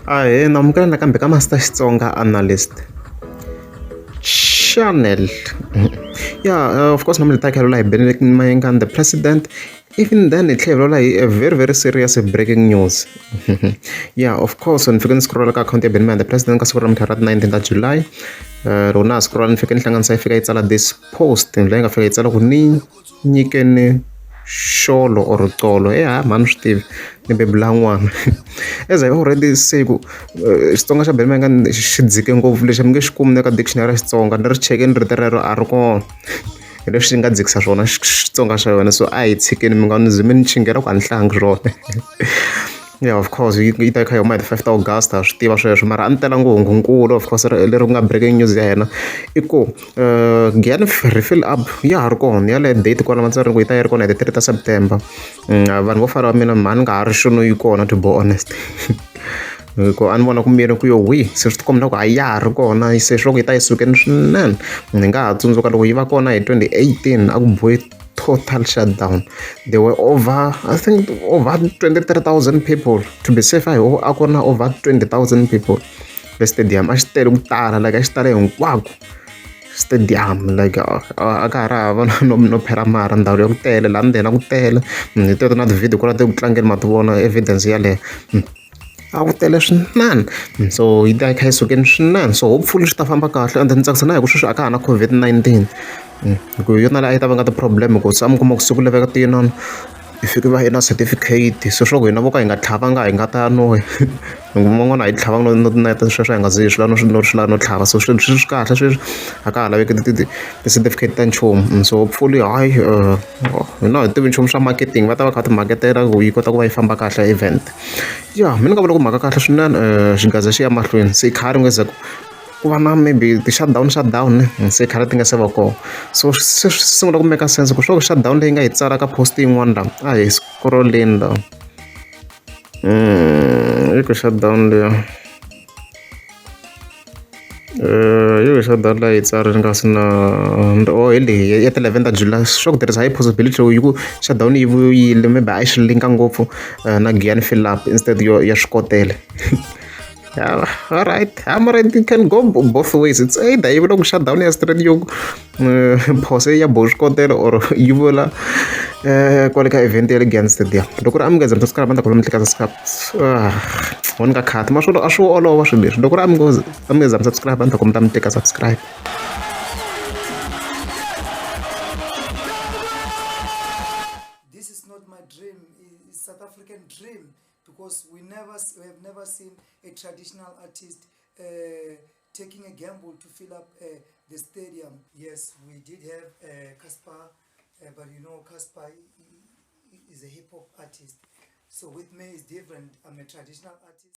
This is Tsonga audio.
Ahee, na amukela nakambe ka Master Xitsonga Analyst Channel. Yeah, of course namuntlha hi ta hi hi Benedict Mayengani the president. Even then hi tlhela hi vulavula hi a very very serious breaking news. Yeah, of course ni fike ni scroll ka akhawunti ya Benny Mayengani the president ka siku ra namuntlha ra 19 ta July. Loko na ha scroll ni fike ni hlanganisa yi fika yi tsala this post leyi nga fika yi tsala ku ni nyikeni xolo or qolo e ha mhani swi tivi ni bebula n'wana as I already say ku Xitsonga xa Benny Mayengani xi dzike ngopfu lexi mi nge xi kumi na ka dictionary ya Xitsonga ni ri chekini rito rero a ri kona hi leswi xi nga dzikisa swona Xitsonga xa yona so a hi tshikeni mi nga ni zi mi ni chingela ku a ni hlangi swona. Yeah of course yi ta yi kha yi huma hi ti 5 ta August ha swi tiva sweswo mara a ni telanga hungunkulu of course leri ku nga breaking news ya hina i ku Giyani refill up ya ha ri kona yaleyo date kwala matsalweni ku yi ta yi ri kona hi ti 3 ta September vanhu vo fana na mina mhani nga ha ri sure no yi kona to be honest hi ku a ni vona ku miyele ku yo hwi se swi tikomba na ku a ya ha ri kona se swi loko yi ta yi sukeni swinene ni nga ha tsundzuka loko yi va kona hi 2018 a ku bohe total shutdown there were over I think over 23,000 people to be safe a hi a ku ri na over 20,000 people le stadium a xi tele ku tala like a xi tale hinkwako stadium like a ka ha ri hava no no phela marha ndhawu ya ku tele laha ndzeni a ku tele hi teto na ti-video kwala ti ku tlangeni ma ti vona evidence yaleyo a ku tele swinene so yi ta yi kha yi sukeni swinene so hopefully swi ta famba kahle and ni tsakisa na hi ku sweswi a ka ha na COVID-19 hi ku yo tala a yi ta vanga ti-problem hi ku se a mi kuma ku siku laveka tinani hi fike va yi na certificate se swa ku hina vo ka hi nga tlhavanga hi nga ta no van'wana a hi tlhavanga no no sweswo a hi nga zi hi swi lava no swi lava no tlhava so swilo swi kahle sweswi a ka ha laveki ti-certificate ta nchumu so hopefully hayi hina a hi tivi nchumu swa marketing va ta va kha va ti maketela ku yi kota ku va yi famba kahle event. Ya mina ni nga vula ku mhaka kahle swinene xigaza xi ya mahlweni se khale ku nga ze ku va na maybe ti-shutdown shutdown se khale ti nga se va kona so se swi sungula ku make sense ku swa ku shutdown leyi nga yi tsala ka post yin'wana la a hi scroll-eni la yi ku shutdown liya yi ku shutdown leyi yi tsarini kasi na oh hi leyi ya ti-eleven ta July swa ku tirhisa high possibility yi ku shutdown yi vuyile maybe a yi swi linka ngopfu na Giyani fill up instead yo ya swikotela. Yeah, all right. I'm right. It can go both ways. It's either yi vula ku shutdown ya straight yo phose ya boha swikotela or yi vula kwale ka event ya le Giyani Stadium. Loko ri amukeza mi subscribe ta mi tlika subscribe. Wona ka khati ma swona a swi olova swilo leswi. Loko ri amukeza mi subscribe a ni ta kombela mi tlika subscribe. This is not my dream, it's South African dream because we never we have never seen a traditional artist taking a gamble to fill up the stadium. Yes, we did have Cassper, but you know Cassper is a hip hop artist. So with me it's different. I'm a traditional artist.